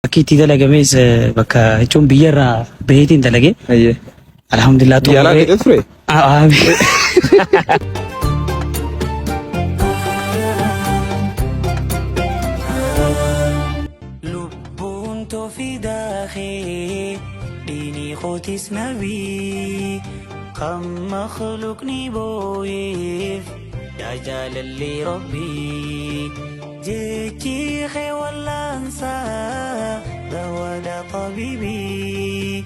Bakki itti dalagames bakka jechuun biyya irraa baheetiin dalage. Ayyee. Alhamdulillah Biyya alaa xumuree. dhaqee ture? Ah, ah. Lubbuun too fidaa kee diinii kootis nabii kan makhluuqni booyeef yaa jaalallee rabbii jechi kee wallaansaa dawaadha xabiibii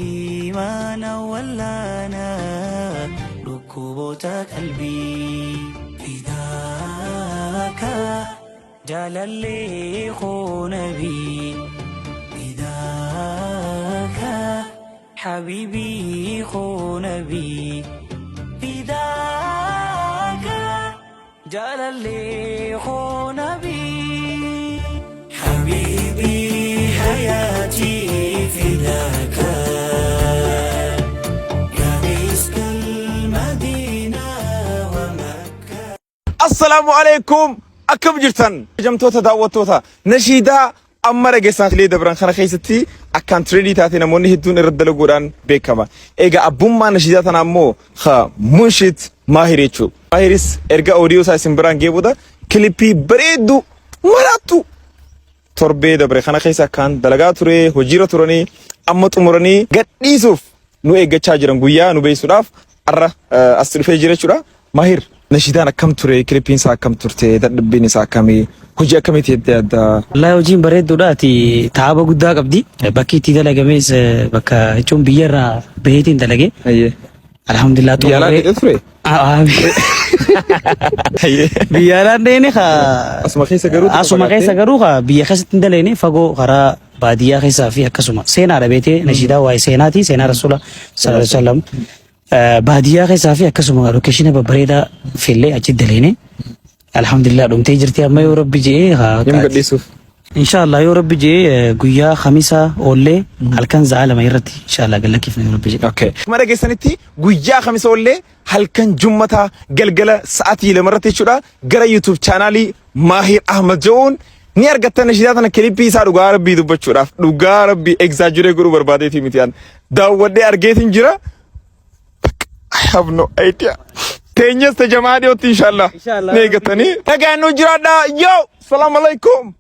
imaana wallaana dhukkuboota qalbii fidaaka jaalallee koo nabii fidaaka habiibii koo nabii fidaaka jaalallee koo nabii habiibii hayaatii fidaaka yaa miskal madiinaa wa makka. Assalaamu alaikum akkam jirtan kabajamtoota daawwattoota nashiidaa amma dhageessan filee dabran kana keessatti akkaan trendii taate namoonni hedduun irratti dalaguudhaan beekama. Egaa abbummaan nashiidaa tanaa immoo ha Munshid Maahir jechuudha. Maahiris erga oodiyoo isaa isin biraan ga'ee booda kilipii bareedduu maraattu torbee dabre kana keessa akkaan dalagaa ture hojiirra turanii amma xumuranii gadhiisuuf nu eeggachaa jiran guyyaa nu beeksisuudhaaf har'a as dhufee jira jechuudha. Mahir nashiidaan akkam ture kilipiin isaa akkam turte dadhabbiin isaa akkamii hojii akkamiiti jettee adda. Wallaahi hojiin bareedduudha ati taaba guddaa qabdi. Bakki itti dalagames bakka jechuun biyya irraa baheetiin dalage. Ayyee. Alhamdulillah Biyya alaa xumuree. dhaqee ture? Ah, ah. Ayyee. Biyya alaan deene ka Asuma keessa garuu xiqqoo asuma keessa fagaattee. garuu ka biyya keessatti hin daleene fagoo karaa baadiyyaa keessaa fi akkasuma seenaadha beetee nashiidaa waa'ee seenaati seenaa rasuula sallallahu alaihi wasallam baadiyyaa keessaa fi akkasuma lokeeshina babbareedaa fillee achi daleene alhamdulillah dhumtee jirti amma yoo rabbi je'ee haa Yoom gadhiisuuf? Inshallah yoo rabbi je'ee guyyaa Khamiisa oollee halkan sa'a 2 irratti inshallah gad lakkifna yoo rabbi jedhe. Okay. Akkuma dhageessanitti guyyaa Khamiisa oollee halkan Jummataa galgala sa'aatii 2 irratti jechuudha gara YouTube chaanaalii Maahir Ahmad jedhuun ni argattan nashiidaa tana kilipii isaa. Dhugaa rabbii dubbachuudhaaf, dhugaa rabbii exaggerate godhuu barbaadeetii miti, an daawwadhee argeetiin jira. I have no idea. Teenyas ta jamaa dhiyootti inshallah. Inshallah. Ni eeggattanii. Nagaan nu jiraadhaa. Yo! Salaamu alaikum.